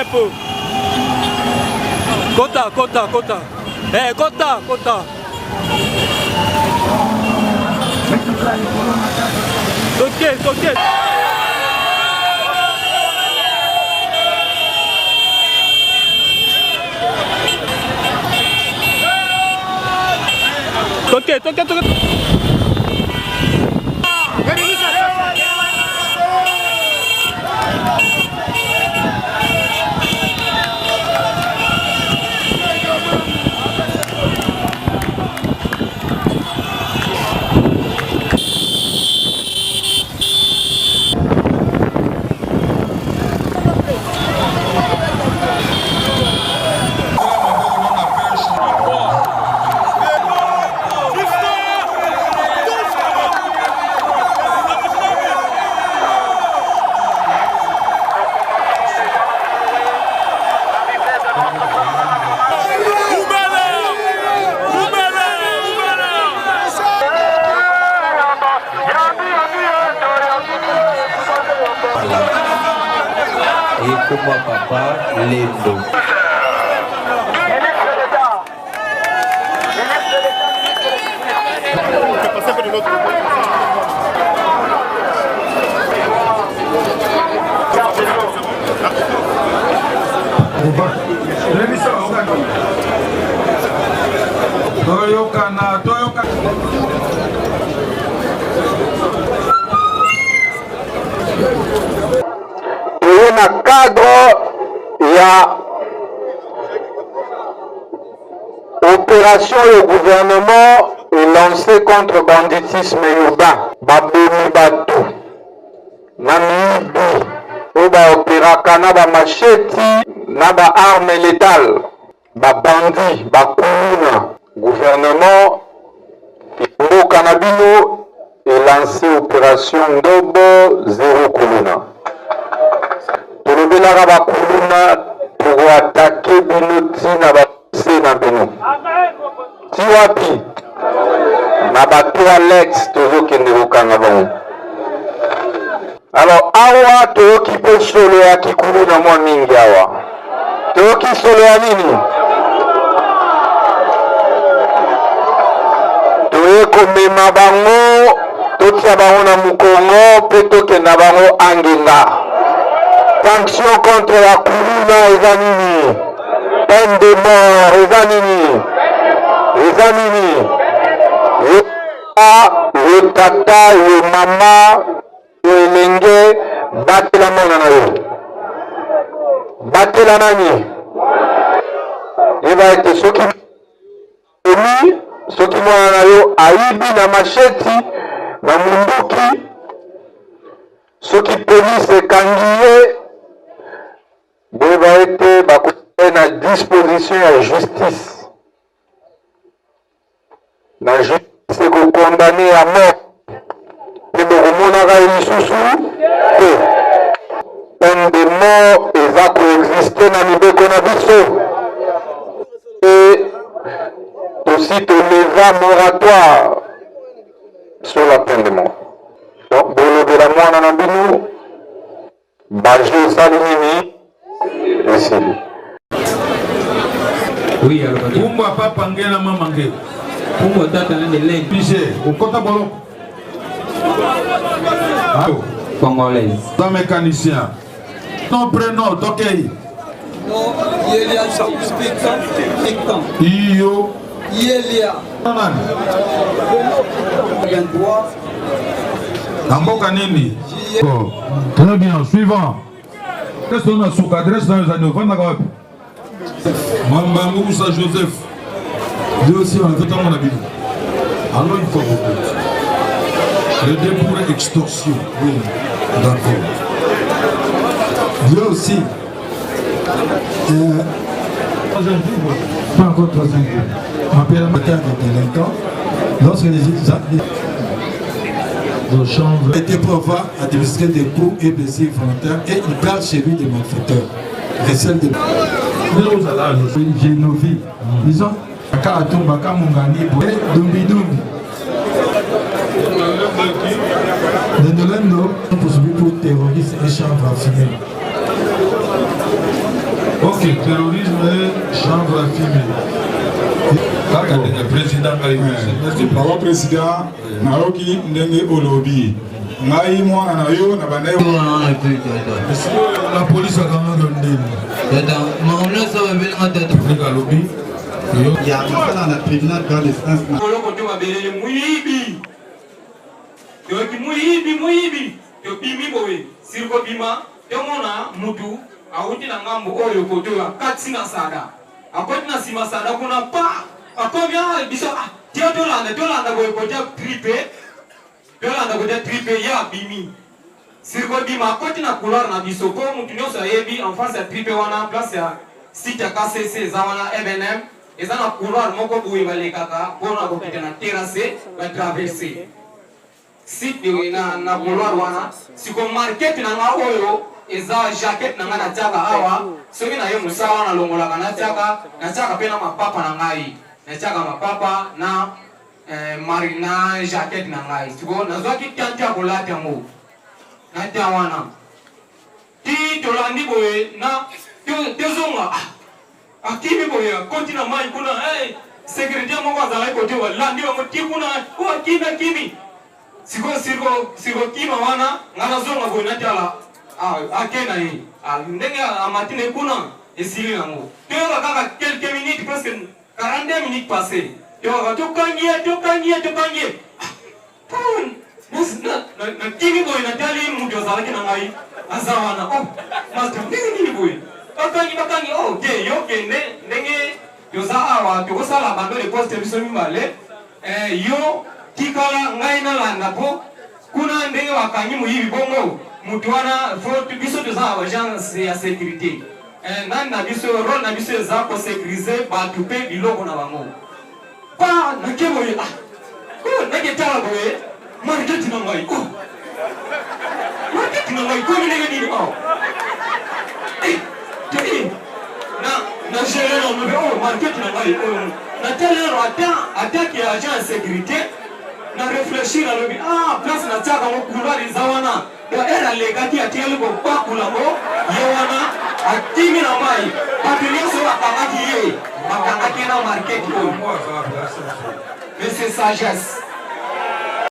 pick-up. Kota, kota, kota. Eh, kota, kota. Toke, toke. Toke, toke, toke. Ekoma papa lendo. Toyokana, toyokana. Toye na cadre ya Operation oyo gouvernement e lance contre banditisme urbain, babomi batu na miyibi oyo ba operaka na ba macheti na ba armes letales, ba bandits, ba kuluna, gouvernement ya mboka na bino e lance operation Ndobo zero kuluna. Tolobelaka ba kuluna, toko attaquer bino ti na ba se na bino ti wapi na ba toilettes tozokende kokanga bango. Alors awa toyoki mpe solo ya kikulu na mwa mingi awa toyoki solo ya nini? Toye komema bango totia bango na mokongo mpe tokenda bango angenga. Sanction contre ya kuluna eza nini? Peine de mort eza nini? Eza nini? Yo yo tata, yo mama, yo elenge, batela mwana na yo. Batela nani? Yeba ete soki emi, soki mwana na yo ayibi na masheti na munduki, soki polisi ekangi ye Boyeba ete bakotia ye na disposition ya justice, na justice ekokondane ya mort, mpe bokomonaka ye lisusu te. Peine de mort eza koexiste na mibeko na biso e tosi toleva moratoire sur la peine de mort. Donc bolobela mwana na bino Ba jeux esali nini? Esili. Oui, alobaki. Kumbwa papa nge na mama nge. Kumbwa tata na nde Pige, okota boloko. Congolaise. Toi mécanicien. Ton prénom, tokei. Non, Yelia Iyo. Yelia. Nani? 23. Na mboka nini? Oh. Très bien, suivant. Qu'est-ce qu'on a suka adresse na yo ezali ofandaka wapi? Mwamba Ngusa Joseph. Lui aussi on a ntango na bino. Alors il faut beaucoup. Le deux pour extorsion. Oui. D'accord. Lui aussi. Troisième jour, pas encore troisième jour. M'appelle un des délinquants. Lorsque les de chanvre. Était pour avoir administré des coups et blessures volontaires et il garde chez lui des malfaiteurs. Et celle de Génovie. Ils ont Kaatumba, Kamungani, Dumbi Dumbi. Lendo Lendo, poursuivi pour terrorisme et chanvre à fumer. Ok, terrorisme, chanvre à fumer. Kaka ndenge président ngai. Merci. Papa président, nayoki ndenge olobi. Ngai mwana na yo na bandai. La police akangaka ndeni. Tata, makambo nyonso babelinga tata. Ndenge alobi. Ya kosala na tribunal grande instance na Boloko to babeleli muyibi. Toyoki muyibi muyibi. Tobimi boye. Sirko bima tomona mutu awuti na ngambo oyo kote oyo akatisi na sada. Akoti na nsima sada kuna pa akomi ah, biso ah, tia tolanda tolanda boye kote tripe tolanda kote tripe ye abimi sirko bima akoti na couloir na biso po mutu nyonso ayebi en face ya tripe wana place ya site ya KCC eza wana MNM eza na couloir moko boye balekaka mpona kokita na terrasse batraverse site na couloir wana. Siko market na nga oyo eza jacket na nga natiaka awa, soki naye mosala nalongolaka natiaka natiaka mpe na mapapa na ngai, natiaka mapapa na na jacket na ngai. Siko nazwaki tante ya kolata yango na ta wana ti tolandi boye na tozonga akimi boye akoti na mai kuna hey, sécurité moko azalaki kote balandi bango ti kuna o akimi akimi. Sikoyo siko kima wana nga nazonga boye natala ake na ye ndenge amati na ye kuna esili nango. Toyoka kaka quelques minutes, presque 42 minutes passé, toyoka tokangi ye tokangi ye tokangi ye. Nakimi boye natali mutu azalaki na ngai aza wana oh master ndenge nini boye bakangi bakangi oh te yo kende ndenge toza awa tokosala bando de poste biso mibale yo tikala ngai nalanda po kuna ndenge bakangi moyibi bongo mutu wana fo biso toza na agence ya sécurité nani na biso rôle na biso eza kosécuriser bato mpe biloko na bango pa nake boye ah oh nake tala boye market na ngai oh market na ngai komi ndenge nini oh eh na na gérer na mabe oh market na ngai oh na tala nano ata atake ya agent ya sécurité na réfléchir alobi ah place na tiaka ngo couloir eza wana donc ere alekaki atikali kobakula ngo ye wana akimi na mai bato nyonso bakangaki ye bakangaki ye na market oyo. Mais c'est sagesse.